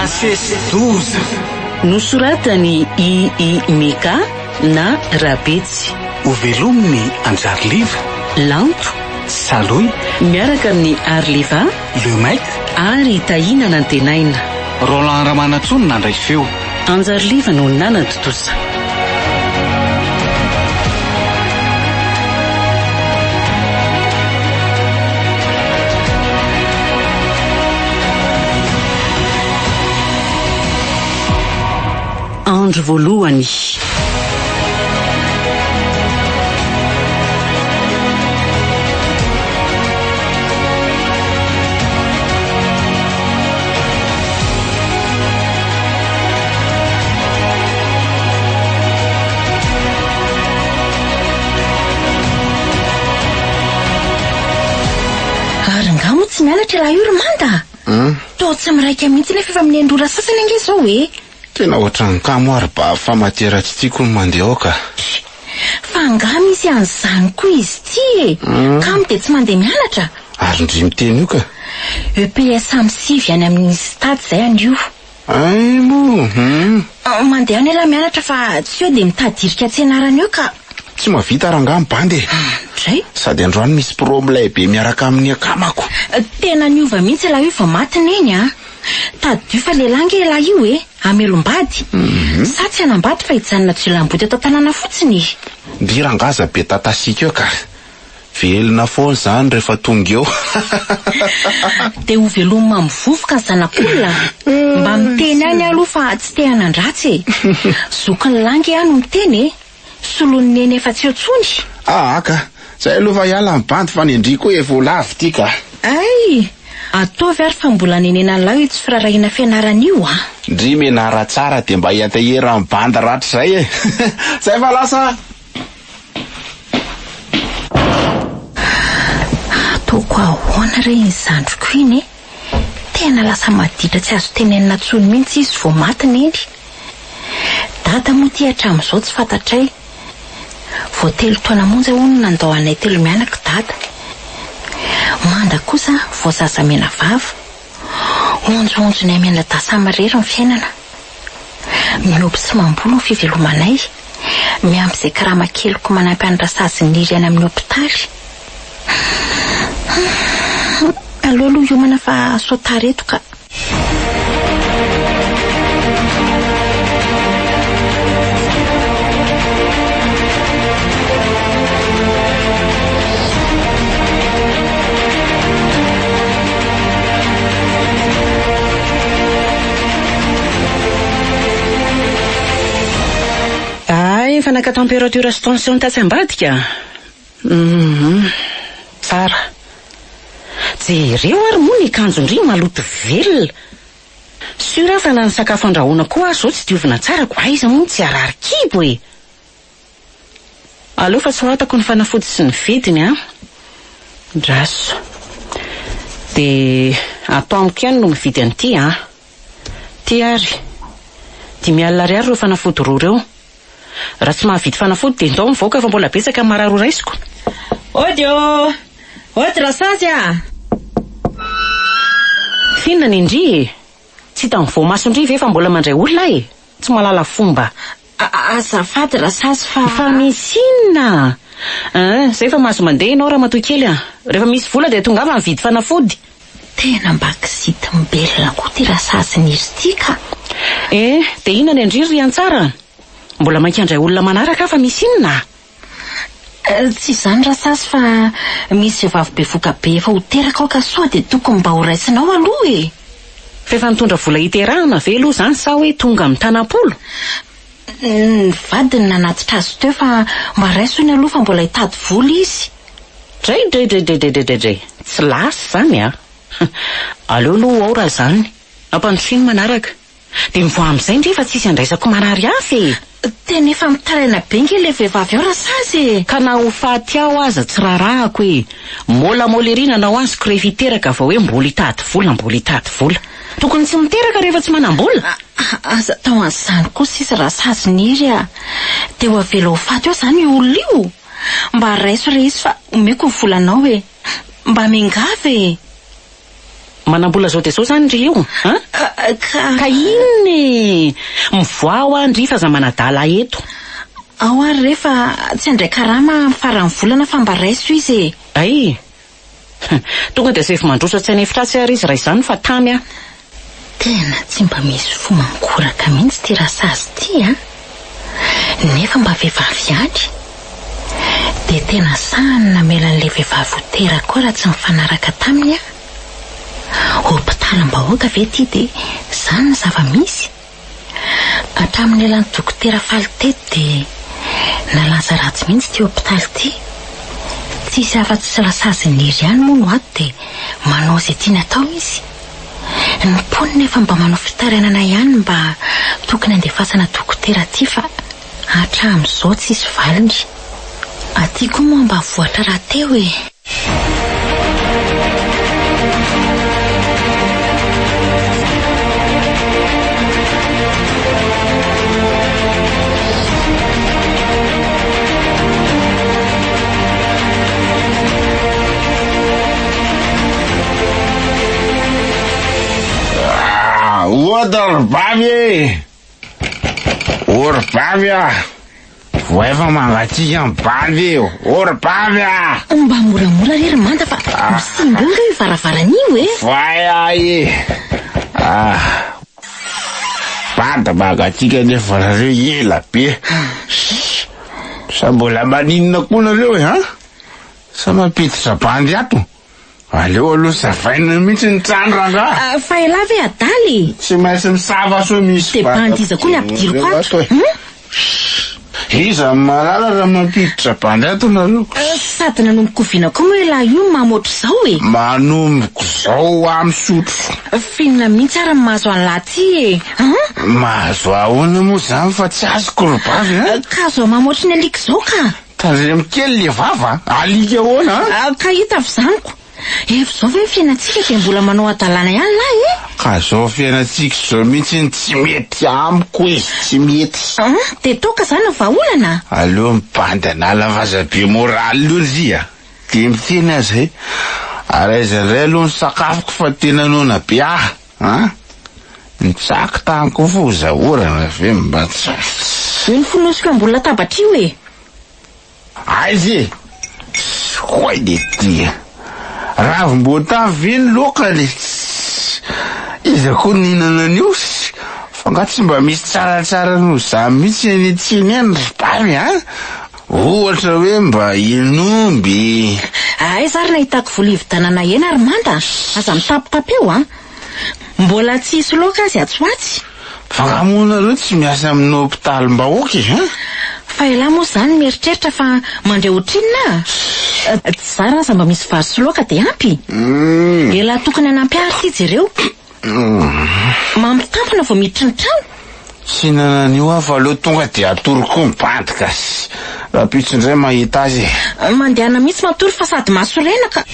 Nasesi-doza. Nosoratan'i I. I. Mika na Rabetsy. Hovelomin'i Anjariliva. Lanto. Salohy. Miaraka amin'i Arliva. Le Maitre. Ary Tahiana Nantenaina. Roland Ramanantsoa no nandray feo. Anjariliva no nanatontosa. Andro voalohany. Ary nga moa tsy mianatra ialahy io ry Manda? Toa tsy miraika mihitsy nefa efa minendry ora sasany ange izao e! Tena ohatran'ny kamo aho ry bavy fa matière tsy tiako ny mandeha ao ka. Fa angaha misy an'izany koa izy ity e! Kamo dia tsy mandeha mianatra? Ary ndry miteny io ka. EPS am sivy any amin'ny stade izay anio. Hay moa hum. Mandeha any ialahy mianatra fa tsy eo dia mitady hirika tsy ianarana eo ka. Tsy mahavita rangaha ny bandy e. Dray. Sady androany misy pro milay be miaraka amin'ny akamako. Tena niova mihitsy ialahy io vao maty neny a. Tadidio fa lehilahy ange ialahy io e, hamelom-bady. Sa tsy hanambady fa hijanona jiolahimboto eto an-tanàna fotsiny e. Ndry rangaha aza be tatasiaka eo ka. Velona foana izany rehefa tonga eo. Dia ho velomina amin'ny vovoka ny zanak'olona? Mba miteny ihany aho aloha fa tsy te hanan-dratsy e. Zokin'ny lahy ange aho no miteny e. Solon'i Neny efa tsy eo tsony. Aa ka! Zay aloha fa hiala ny bandy fa ny an-dry koa efa ho lavo ty ka! Hay! Ataovy ary fa mbola nenenan'lah io tsy firarahiana fianarana io a! Ndry mianara tsara dia mba hianteheran'ny bandy rahatrizay e! Zay fa lasa a! Ataoko ahoana re iny zandriko iny e! Tena lasa maditra tsy azo tenenina tsony mihitsy izy vao maty Neny. Dada moa ity hatramin'izao tsy fantatray. Vao telo taona monja hono no nandao anay telo mianaka Dada. Manda kosa vao zaza menavava. Honjohonjonay mianadahy samirery ny fiainana. Miompy sy mamboly ny fivelomanay. Miampy izay karama keliko manampy an'i Rasazy Niry any amin'ny hopitaly. Aleo aloha hiomana fa sao tara eto ka. Hay efa naka température sy tension tatsy ambadika? Humm tsara. Jereo ary moa ny akanjon-dry maloto velona. Sûr aho fa na ny sakafo andrahoina koa aza izao tsy diovina tsara ko aiza moa no tsy harary kibo e! Aleo fa soratako ny fanafody sy ny vidiny an! Ndraso. Dia ato amiko ihany no mividy an'ity an! Ty ary. 50 ariary ireo fanafody roa ireo. Raha tsy mahavidy fanafody dia ndao mivoaka fa mbola betsaka ny marary ho raisiko. Ody ô! Ody Rasazy a! F'inona ny ndry e? Tsy hitan'ny voamasondry ve fa mbola mandray olona aho e? Tsy mahalala fomba. Azafady Rasazy fa. Fa misy inona? An, zay fa mahazo mandeha ianao ramatoa kely a! Rehefa misy vola dia tongava mividy fanafody. Tena mba kizitim-belona koa ity Rasazy Niry ity ka! Eh, dia inona ny an-dry ry Antsara? Mbola mainka handray olona manaraka aho fa misy inona? Tsy izany Rasazy fa misy vehivavy bevoka be efa ho teraka ao ka soa dia tokony mba ho raisinao aloha e! Fa efa nitondra vola hiterahana ve aloha izany sa hoe tonga amin'ny tanam-polo? Ny vadiny nanatitra azy teo fa mba raiso hono aloha fa mbola hitady vola izy. Dray-dray-dray-dray-dray-dray-dray! Tsy lasa izany a! Aleo aloha ho ao raha izany. Ampandrosoy ny manaraka. Dia mivoaha amin'izay ndry fa tsisy andraisako marary hafa e! Tena efa mitaraina be nge ilay vehivavy ao Rasazy e! Ka na ho faty ao aza tsy raharahako e! Môlamôla ery nanao azoko rehefa hiteraka vao hoe mbola hitady vola, mbola hitady vola. Tokony tsy miteraka rehefa tsy manam-bola! Aza atao an'izany kosa izy Rasazy Niry a! Dia ho avela ho faty eo izany io olona io? Mba raiso re izy fa omeko ny volanao e! Mba miangavy e! Manam-bola zao dia zao zany ry io an? Ka. Ka inona e? Mivoaha hoa ndry fa aza manadala ahy eto. Ao ary re fa tsy handray karama amin'ny faran'ny volana fa mba raiso izy e. Hay! Tonga dia asaivo mandroso atsy an'efitra atsy ary izy raha izany fa tamy aho. Tena tsy mba misy fo mangoraka mihitsy ity rasazy ity an! Nefa mba vehivavy ihany. Dia tena sahany namela an'ilay vehivavy ho teraka koa raha tsy nifanaraka taminy aho. Hopitalim-bahoaka ve ity dia izany ny zava-misy? Hatramin'ny nialan'ny dokotera faly teto dia nalaza ratsy mihitsy ity hopitaly ity. Tsisy afa-tsy rasazin'i Hery ihany moa no ato dia manao izay tiany atao izy. Ny mponina efa mba manao fitarainana ihany mba tokony handefasana dokotera aty fa hatramin'izao tsisy valiny. Aty koa moa ambanivohitra rahateo e! Ah, ohatra ry bavy e! O ry bavy ah! Voay fa mangatsiaka ny bavy e! O ry bavy ah! Mba moramora re ry Manda fa ho simba eo re io varavarana io e! Voay ahy e! Ah! Bada mangatsiaka nefa nareo ela be. Sa mbola maninona koa nareo e, an? Sa mampiditra bandy ato? Aleo aloha savaina mihitsy ny trano rangaha. Ah, fa elah ve adala e? Tsy maintsy misava sao misy Dia bandy iza koa ny ampidiriko ato? e. Hum? Iza no mahalala raha mampiditra bandy ato nareo? Eh, Sady nanomboka oviana koa moa elah io no mamo ohatr'izao e? Manomboka izao aho misotro. F'inona mihitsy ary ny mahazo an'lah ty e? Hum? Mahazo ahoana moa izany fa tsy azoko ry bavy a? Ka azo mamo ohatry ny alika izao ka! Tandremo kely le vava a! Alika ahoana a? Ka hita avy izany ko! Efa izao ve ny fiainantsika dia mbola manao hadalana ihany lahy e? Ka izao fiainantsika izao mihitsy no tsy mety amiko e! Tsy mety. An! Dia toaka izany no vahaolana? Aleo mibandy an'ala vaza be moral io ndry a! Dia miteny aho izay. Ary aiza indray aloha ny sakafoko fa tena noana be aho an! Nitsaky tany koa fozaorana ve mba tsy. Io ny fonosiko ambony latabatra io e! Aiza e! Oay dia ty e! Ravim-boatavo ve ny laokany e? Iza koa no nihinana an'io? Fa nga tsy mba misy tsaratsara noho izany mihitsy any an-tsena any ry bavy a? Ohatra hoe mba hen'omby. Aiza ary nahitako vola hividianana hena ry Manda? Aza mitapitapy eo an! Mbola tsy hisy laoka azy atsy ho atsy. Fa nga moa nareo tsy miasa amin'ny hopitalim-bahoaka e? An? Fa elah moa izany mieritreritra fa mandre ohatrinona a? Tsy zara aza mba misy vary sy laoka dia ampy. Elah tokony hanampy ahy ary ity jereo. Mampitampina vao miditra ny trano. Tsy hinana an'io aho fa aleo tonga dia atory koa ny bandy ka. Rahampitso indray mahita azy e. Mandehana mihitsy matory fa sady mahasorena ka.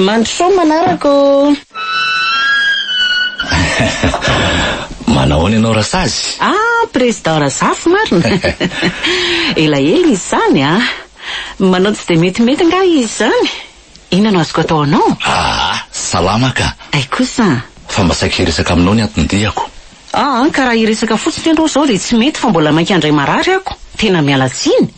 Mandrosoa manaraka ô! Manao ahoana ianao Rasazy? Ah, Président Razafy marina! Elaela izy izany ah! Manao tsy dia metimety angaha izy izany? Inona no azoko atao anao? Aa, salama ka! Hay kosa! Fa mba saika hiresaka aminao ny anton-diako. Aa, ka raha hiresaka fotsiny aloha izao dia tsy mety fa mbola mainka handray marary ako. Tena miala tsiny.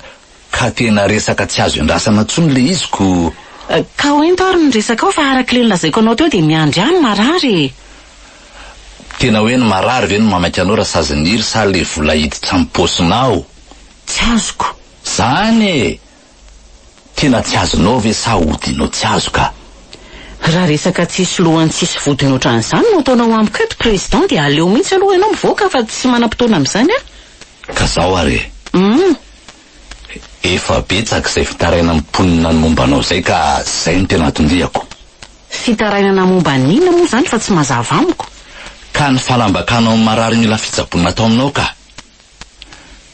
Ka tena resaka tsy azo iandrasana intsony ilay izy ko. Ka hoento ary ny resakao fa araka ilay nolazaiko anao teo dia miandry ahy ny marary e. Tena hoe ny marary ve no mamaika anao Rasaziniry sa ilay vola hiditra amin'ny paosinao? Tsy azoko. Zany e! Tena tsy azonao ve sa odinao tsy azo ka? Raha resaka tsisy lohany tsisy vodiny ohatran'izany no ataonao amiko eto Président dia aleo mihitsy aloha ianao mivoaka fa tsy manam-potoana amin'izany aho. Ka zao ary e. Hum. Efa betsaka izay fitarainan'ny mponina ny momba anao izay ka zay no tena anton-diako. Fitarainana momba ny inona moa izany fa tsy mazava amiko? Ka ny falambakanao ny marary mila fitsaboana atao aminao ka.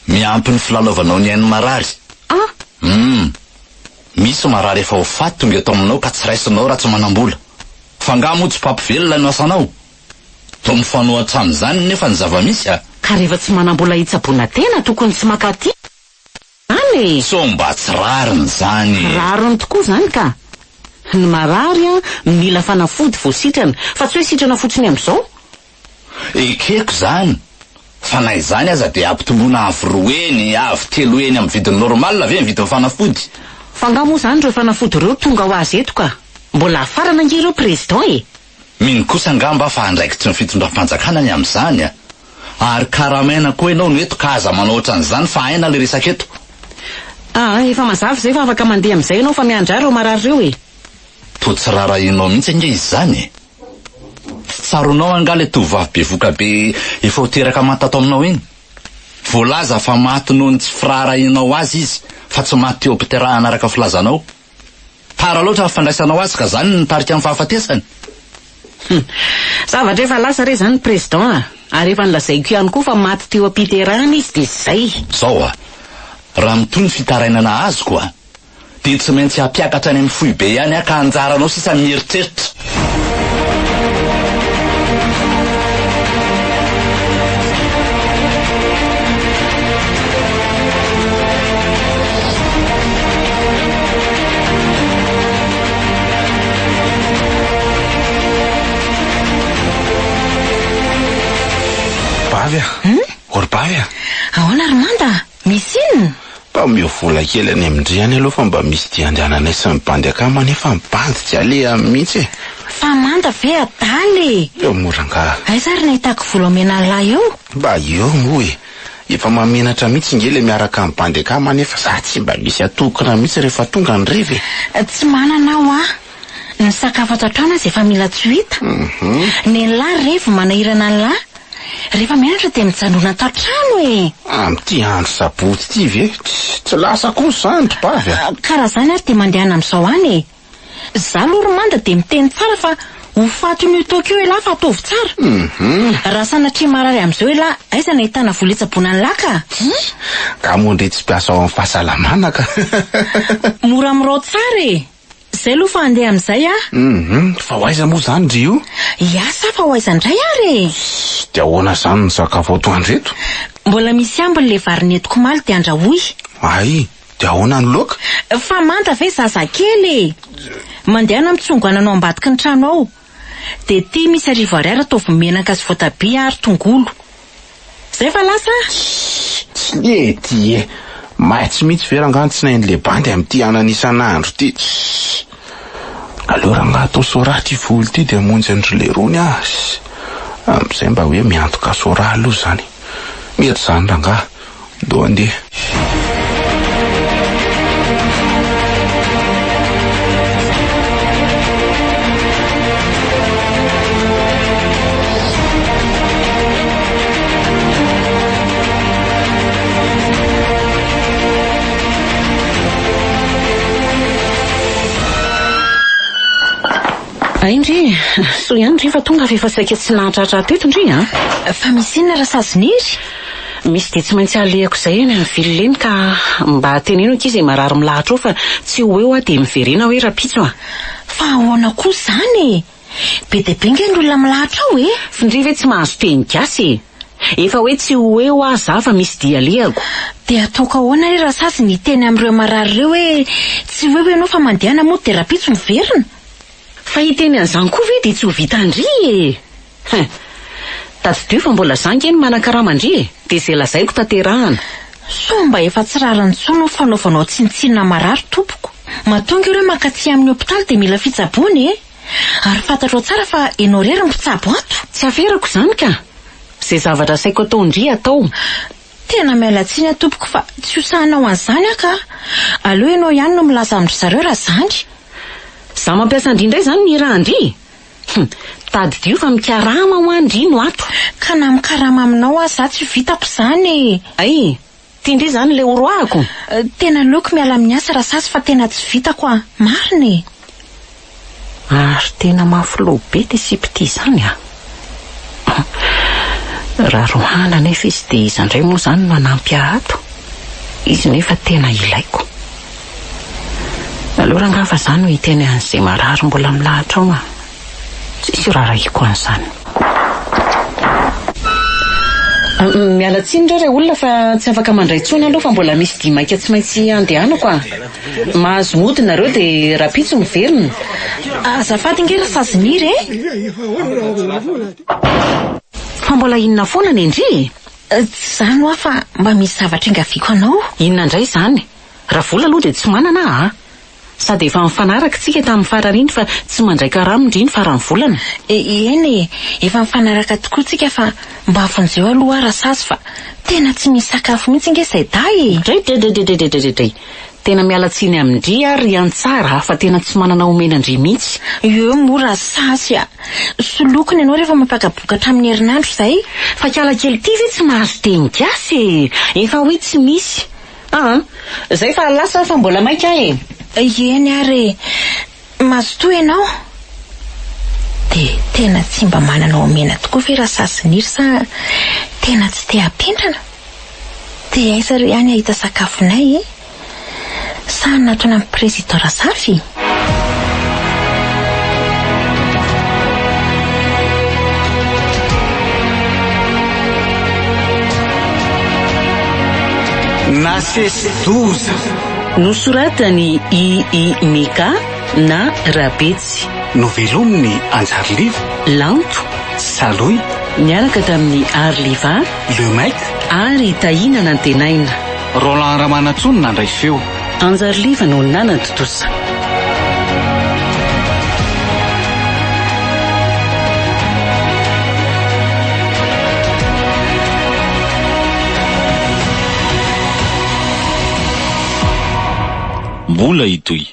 Miampy ny filalaovanao ny ain'ny marary. Ah! Hum. Misy marary efa ho faty tonga eto aminao ka tsy raisinao raha tsy manam-bola. Fa angaha moa tsy mpampivelona no asanao? Toa mifanohitra amin'izany nefa ny zava-misy a! Ka rehefa tsy manam-bola hitsaboana tena tokony tsy mankaty any e! Sao mba tsy rariny izany e! Rariny tokoa izany ka! Ny marary an, mila fanafody vao sitrana, fa tsy hoe sitrana fotsiny amin'izao. Ekeko izany, fa na izany aza dia ampitomboina avo roa heny, avo telo heny amin'ny vidiny normal ve ny vidin'ny fanafody? Fa angaha moa izany ireo fanafody ireo tonga ho azy eto ka! Mbola hafarana ange ireo Président e! Mino kosa angamba fa andraikitry ny fitondram-panjakana ny amin'izany a! Ary karamaina koa ianao no eto ka aza manao ohatran'izany fa aina ilay resaka eto. Aa, efa mazava izay fa afaka mandeha amin'izay ianao fa miandry ahy ireo marary ireo e! Toa tsy rarahianao mihitsy ange izy izany e! Tsy tsaroanao angaha ilay tovovavy bevoka be efa ho teraka maty tato aminao iny? Voalaza fa maty noho ny tsy firaharahianao azy izy fa tsy maty teo am-piterahana araka ny filazanao. Tara loatra ny fandraisanao azy ka zany no nitarika ny fahafatesany. Hum. Zavatra efa lasa re zany Président a! Ary efa nolazaiko ihany koa fa maty teo am-piterahana izy dia zay. Zao a! Raha mitohy ny fitarainana azoko a! Dia tsy maintsy hampiakatra any amin'ny foibe ihany aho ka anjaranao sisa ny mieritreritra. Bavy a! Ory Bavy a! Ahoana ry Manda? Misy inona? Mba omeo vola kely any amin-dry any aloha fa mba misy dia andehananay sy ny bandy akama nefa ny bandy tsy alehany mihitsy e! Fa Manda ve adala e? Eo moa rangaha. Aiza ary nahitako vola omena an'lah eo? Mba eo moa e! Efa mahamenatra mihitsy nge le miaraka amin'ny bandy akama nefa za tsy mba misy atokona mihitsy rehefa tonga ny revy e! Tsy manana aho an! Ny sakafo ato an-trano aza efa mila tsy ho hita. Nen'lah revy manahirana an'lah. Rehefa mianatra dia mijanona ato an-trano e! Amin'ity andro sabotsy ity ve? Tsy lasa kosa izany ry bavy a! Ka raha izany ary dia mandehana amin'izao any e! Za aloha ry Manda dia miteny tsara fa ho fatin'io toaka io elah fa ataovy tsara. Raha sanatria marary amin'izao elah aiza no ahitana vola hitsaboana an'lah ka? Nga moa ndry tsy mpiasa ao amin'ny fahasalamana ka. Mora mirao tsara e! Zay aloha fa handeha amin'izay aho. Hum, fa ho aiza moa izany ndry io? Hiasa fa ho aiza indray ary e! Dia ahoana izany ny sakafo atoandro eto? Mbola misy ambiny ilay vary nentiko omaly dia andrahoy. Hay, dia ahoana ny laoka? Fa manta ve zazakely e! Mandehana mitsongo anana ao ambadiky ny trano ao. Dia ity misy arivo ariary ataovy menaka sy voatabia ary tongolo. Zay fa lasa ah! Tsy lety e! Maitsy mihitsy ve rangaha ny tsinain'ilay bandy amin'ity anana isan'andro ity? Aleo rangaha atao soraha ity vola ity dia hamonjy an-dry lerony aho. Amin'izay mba hoe miantoka soraha aloha izany. Mety izany rangaha. Ndao andeha. Hay ndry, soa ihany ndry fa tonga fa efa saika tsy nahatratra ahy teto ndry a! Fa misy inona Rasazinery? Misy dia tsy maintsy alehako izay eny amin'ny ville eny ka mba teneno ankizy izay marary milahatra ao fa tsy ho eo aho dia miverena hoe rahampitso a! Fa ahoana koa izany e? Be dia be nge ny olona milahatra ao e! F'ndry ve tsy mahazo teny gasy e? Efa hoe tsy ho eo aho za fa misy dia alehako. Dia ataoko ahoana re Rasazy ny hiteny amin'ireo marary ireo hoe tsy ho eo ianao fa mandehana mody dia rahampitso miverina? Fa hiteny an'izany koa ve dia tsy ho vitan-dry e! Hein! Tadidio fa mbola za nge no manan-karama ndry e! Dia izay lazaiko tanterahana. Sao mba efa tsy rariny intsony ny fanaovanao tsinontsinona marary tompoko. Mahatonga ireo mankaty amin'ny hopitaly dia mila fitsaboana e! Ary fantatrao tsara fa ianao irery no mpitsabo ato. Tsy aferako izany ka! Izay zavatra asaiko ataon-dry atao. Tena miala tsiny aho tompoko fa tsy ho sahinao an'izany aho ka! Aleo ianao ihany no milaza amin-dry zareo raha zany. Za mampiasa an-dry indray izany ny hirahan-dry? Hum! Tadidio fa mikarama hoa ndry no ato. Ka na mikarama aminao aza za tsy ho vitako izany e! Hay! Ty ndry izany ilay horoahako? Tena aleoko miala amin'ny asa Rasasy fa tena tsy vitako a! Marina e! Ary tena mafy loha be ty sipa ity izany a! Raha roahana anefa izy dia iza indray moa izany no hanampy ahy ato? Izy nefa tena ilaiko. Aleo rangaha fa za no hiteny an'izay marary mbola milahatra ao a. Tsisy iraharahiako an'izany. Miala tsiny re ray olona fa tsy afaka mandray intsony aloha fa mbola misy dia maika tsy maintsy andehanako a. Mahazo mody nareo dia rahampitso miverina. Azafady nge ry Saziniry e! Fa mbola inona foana nendry e? Tsy izany hoa fa mba misy zavatra ingaviako anao. Inona indray izany? Raha vola aloha dia tsy manana aho a! Sady efa nifanaraka tsika tamin'ny farany iny fa tsy mandray karama ndry ny faran'ny volana. Eny e, efa nifanaraka tokoa tsika fa mba vonjeo aloha aho Rasazy fa tena tsy misy sakafo mihitsy nge izay dahy e! Dray-dray-dray-dray-dray-dray-dray! Tena miala tsiny amin-dry aho ry Antsara a, fa tena tsy manana omena an-dry mihitsy. Eo moa Rasazy a! Solokony ianao rehefa mampaka-bokatra amin'ny herinandro izay. Fa kiala kely ity ve tsy mahazo teny gasy e! Efa hoe tsy misy. Aa! Zay fa lasa aho fa mbola maika aho e! Eny ary e! Mazotoa ianao! Dia tena tsy mba manana omena tokoa ve Rasasiniry sa tena tsy te hampindrana? Dia aiza re ihany hahita sakafonay e? Sa hanatona an'i Président Razafy? Nasesi-doza. Nosoratan'i I I Mika na Rabetsy. Novelomin'i Anjariliva. Lanto. Salohy. Niaraka tamin'i Ariliva. Lemaitre. Ary Tahiana Nantenaina. Roland Ramanantsoa no nandray feo. Anjariliva no nanatontosa. Mbola hitohy.